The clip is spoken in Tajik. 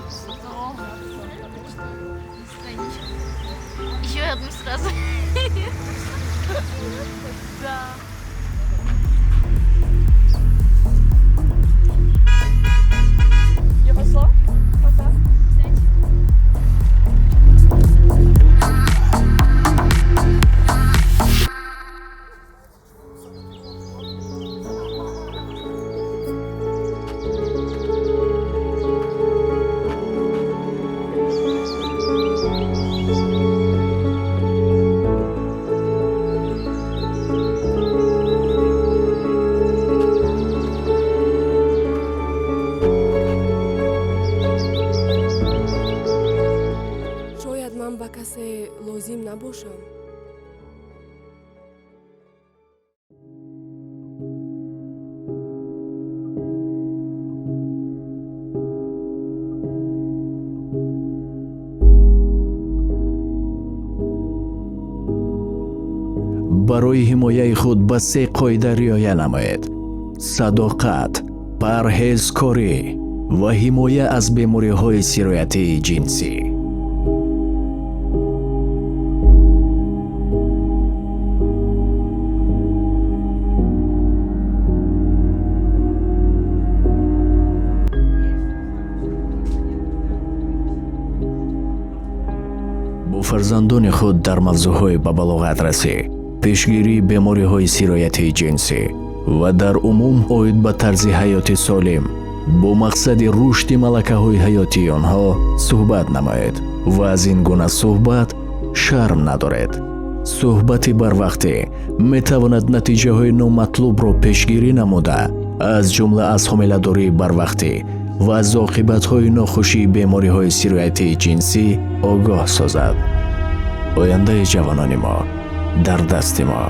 Что? Еще одну сразу. Да. Я пошла. Пока. Шояд ман ба касе лозим набошам. Барои ҳимояи худ ба се қоида риоя намоед: садоқат, парҳезкорӣ ва ҳимоя аз бемориҳои сироятии ҷинсӣ. Бо фарзандони худ дар мавзӯъҳои ба балоғат расӣ, пешгирии бемориҳои сироятии ҷинсӣ ва дар умум оид ба тарзи ҳаёти солим бо мақсади рушди малакаҳои ҳаётии онҳо суҳбат намоед ва аз ин гуна суҳбат шарм надоред. Суҳбати барвақтӣ метавонад натиҷаҳои номатлубро пешгирӣ намуда, аз ҷумла аз ҳомиладории барвақтӣ ва аз оқибатҳои нохушии бемориҳои сироятии ҷинсӣ огоҳ созад. Ояндаи ҷавонони мо дар дасти мо.